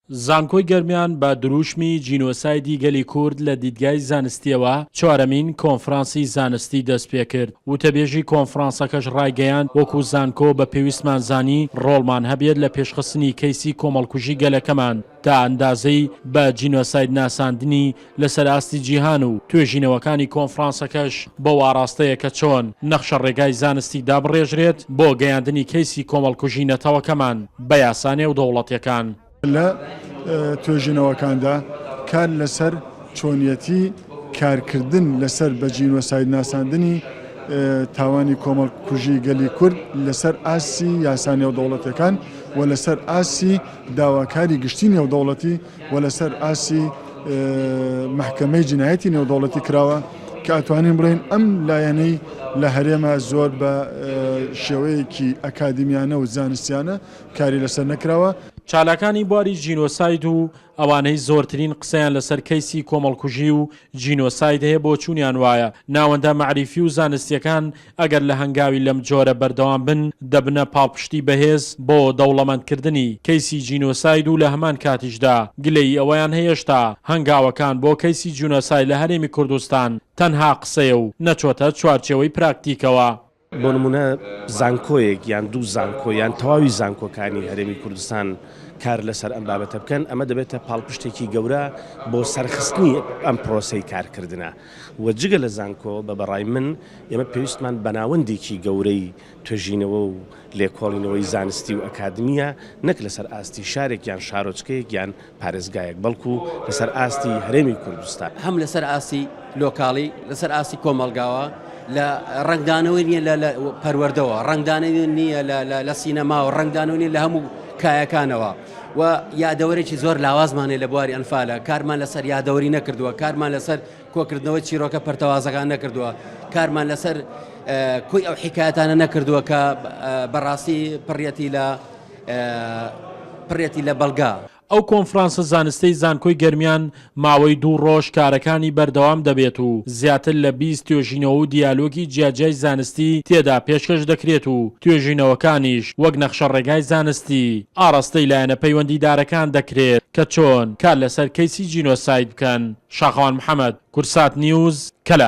زانکۆی گەرمیان بە درووشمی جینۆسایدی گەلی کورد لە دیدگای زانستییەوە چوارەمین کۆنفرانسی زانستی دەستپێکرد، وتەبێژی کۆنفرانسەکەش ڕایگەیاند، وەکو زانکۆ بە پێویستمان زانی ڕۆڵمان هەبێت لە پێشخستنی کەیسی کۆمەڵکوژی گەلەکەمان تا ئەندازەی بە جینۆساید ناساندنی لەسەر ئاستی جیهان و توێژینەوەکانی کۆنفرانسەکەش بەو ئاڕاستەیە کە چۆن نەخشە ڕێگای زانستی دابڕێژرێت بۆ گەیاندنی کەیسی کۆمەڵکوژی نەتەوەکەمان بە یاسا نێودەوڵەتیەکان. لە توێژینەوەکاندا کار لەسەر چۆنیەتی کارکردن لەسەر بە جینۆساید ناساندنی تاوانی کۆمەڵکوژی گەلی کورد لەسەر ئاستی یاسا نێودەوڵەتیەکان و لەسەر ئاستی داواکاری گشتی نێودەوڵەتی و لەسەر ئاستی مەحکەمەی جنایەتی نێودەوڵەتی کراوە کە ئەتوانین بڵێین ئەم لایەنەی لە هەرێمە زۆر بە شێوەیەکی ئەکادیمیانە و زانستیانە کاری لەسەر نەکراوە. چالاکانی بواری جینۆساید و ئەوانەی زۆرترین قسەیان لەسەر کەیسی کۆمەڵکوژی و جینۆساید هەیە بۆچوونیان وایە ناوەندە مەعریفی و زانستییەکان ئەگەر لە هەنگاوی لەم جۆرە بەردەوام بن دەبنە پاڵپشتی بەهێز بۆ دەوڵەمەندکردنی کەیسی جینۆساید و لە هەمان کاتیشدا گلەیی ئەوەیان هێشتا هەنگاوەکان بۆ کەیسی جینۆساید لە هەرێمی کوردستان تەنها قسەیە و نەچۆتە چوارچێوەی پراکتیکەوە. بۆ نموونە زانکۆیەک یان دوو زانکۆ یان تەواوی زانکۆکانی هەرێمی کوردستان کار لەسەر ئەم بابەتە بکەن، ئەمە دەبێتە پاڵپشتێکی گەورە بۆ سەرخستنی ئەم پرۆسەی کارکردنە و جگە لە زانکۆ بە بەڕای من ئێمە پێویستمان بە ناوەندێکی گەورەی توێژینەوە و لێکۆڵینەوەی زانستی و ئەکادمییە نەک لەسەر ئاستی شارێک یان شارۆچکەیەک یان پارێزگایەک بەڵکو لەسەر ئاستی هەرێمی کوردستان. هەم لەسەر ئاستی لۆکاڵی لەسەر ئاستی کۆمەڵگاوە لە ڕەنگدانەوەی نییە لە پەروەردەوە ڕەنگدانەوەی نییە لە سینەماوە ڕەنگدانەوە نییە لە هەموو کایەکانەوە و یادەوەرێکی زۆر لاوازمان هەیە لە بواری ئەنفالە کارمان لەسەر یادەوەری نەکردووە کارمان لەسەر کۆکردنەوەی چیرۆکە پەرتەوازەکان نەکردووە کارمان لەسەر کۆی ئەو حیکایەتانە نەکردووە کە بەڕاستی پڕیەتی لە پڕیەتی لە بەڵگە. ئەو کۆنفرانسە زانستیەی زانکۆی گەرمیان ماوەی دوو ڕۆژ کارەکانی بەردەوام دەبێت و زیاتر لە 20 توێژینەوە و دیالۆگی جیاجیای زانستی تێدا پێشکەش دەکرێت و توێژینەوەکانیش وەک نەخشەڕێگای زانستی ئاڕاستەی لایەنە پەیوەندیدارەکان دەکرێت کە چۆن کار لەسەر کەیسی جینۆساید بکەن. شاخەوان محەمەد، کوردسات نیوز، کەلار.